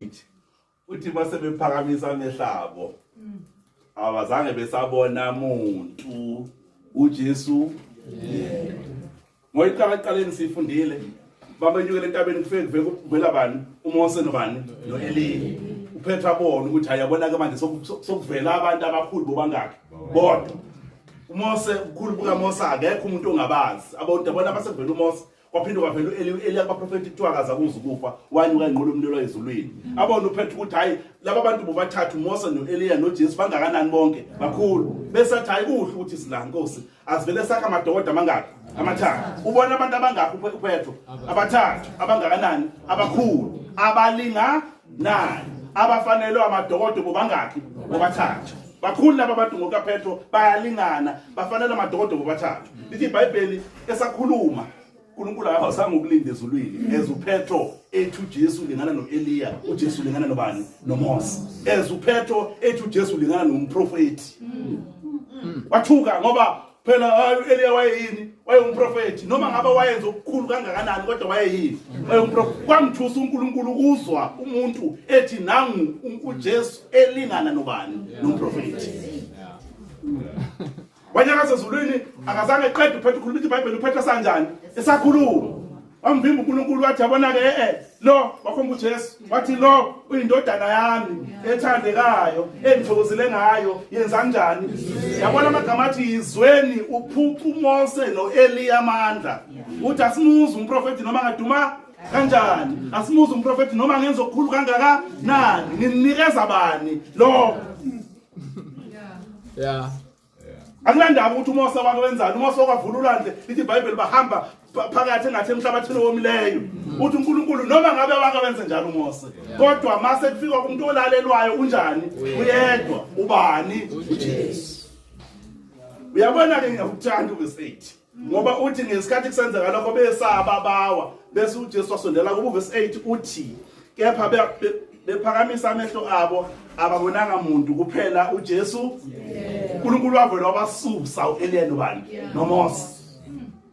Uthi mase bephakamisa amehlo abo abazange besabona muntu uJesu ngoyiqala ekuqaleni sifundile babenyukela entabeni kufike kuvele kuvela bani uMose nobani noEliya uPetru abona ukuthi ayabona ke manje sokuvela abantu abakhulu bobangaki bodwa uMose ubukhulu bukaMose akekho umuntu ongabazi abantu abona basekuvela uMose Kwaphinde kwavela u-Eli, u-Eliya kubaprofethi kuthiwa akaze akuza ukufa, wanyuka inqola yomlilo ezulwini. Abona uPetru ukuthi hayi laba bantu bobathathu uMose no-Eliya noJesu bangakanani bonke? Bakhulu. Bese athi hayi kuhle ukuthi sila Nkosi, asivele sakha amadokodo amangaki? Amathathu. Ubona abantu abangaki uPetru? Abathathu. Abangakanani? Abakhulu. Abalinganayo. Abafanelwe amadokodo bobangaki? Bobathathu. Bakhulu laba bantu ngokukaPetro bayalingana, bafanele amadokodo bobathathu. Lithi iBhayibheli esakhuluma uNkulunkulu akazange ukulinda ezulwini as uPetro ethi uJesu ulingana noEliya uJesu ulingana nobani noMose as uPetro ethi uJesu ulingana nomprofeti wathuka ngoba phela hayi uEliya wayeyini wayengumprofeti noma ngabe wayenza okukhulu kangakanani kodwa wayeyini wayengumprofeti kwamthusa uNkulunkulu ukuzwa umuntu ethi nangu uJesu elingana nobani nomprofeti Wanyakaza ezulwini akazange eqede uPetru ukhuluma ithi iBhayibheli uPetru sanjani esakhuluma wamvimba uNkulunkulu wathi yabona ke eh lo wakhomba uJesu wathi lo uyindodana yami ethandekayo engithokozile ngayo yenza kanjani yabona amagama athi yizweni uphuca uMose noEliya amandla uthi asimuzi umprofeti noma ngaduma kanjani asimuzi umprofeti noma ngenza okukhulu kangaka nani nginikeza bani lo Yeah. Akunandaba ukuthi uMose wake wenzani, uMose wakwavula ulwandle, lithi iBhayibheli bahamba phakathi engathi emhlabathini owomileyo. Uthi uNkulunkulu noma ngabe wake wenze njalo uMose, kodwa mase kufika kumuntu olalelwayo unjani? Uyedwa. Ubani? UJesu. Uyabona ke ngiyakuthanda uverse 8. Ngoba uthi ngesikhathi kusenzeka lokho besaba bawa bese uJesu wasondela kubo verse 8 uthi kepha bephakamisa amehlo abo ababonanga muntu kuphela uJesu uNkulunkulu wavela wabasusa uEliya nobani noMose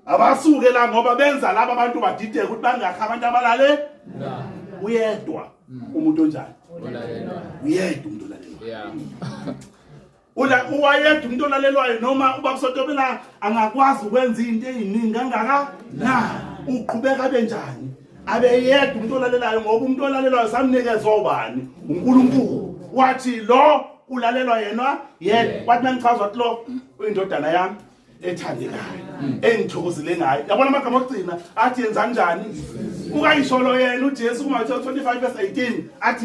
abasuke la ngoba benza laba abantu badideke ukuthi bangakhi abantu abalale uyedwa umuntu onjani uyedwa umuntu olalelwayo Yeah. Ula uwayedwa umuntu olalelwayo noma ubaba Sotobela angakwazi ukwenza into eziningi kangaka na uqhubeka abe njani abe yedwa umuntu olalelayo ngoba umuntu olalelwayo samnikezwa ubani uNkulunkulu wathi lo ulalelwa yena yedwa wathi nangichaza wathi lo uyindodana yami ethandekayo engithokozile ngayo yabona amagama okugcina athi yenza njani ukayisholo yena uJesu kuMathewu 25 verse 18 athi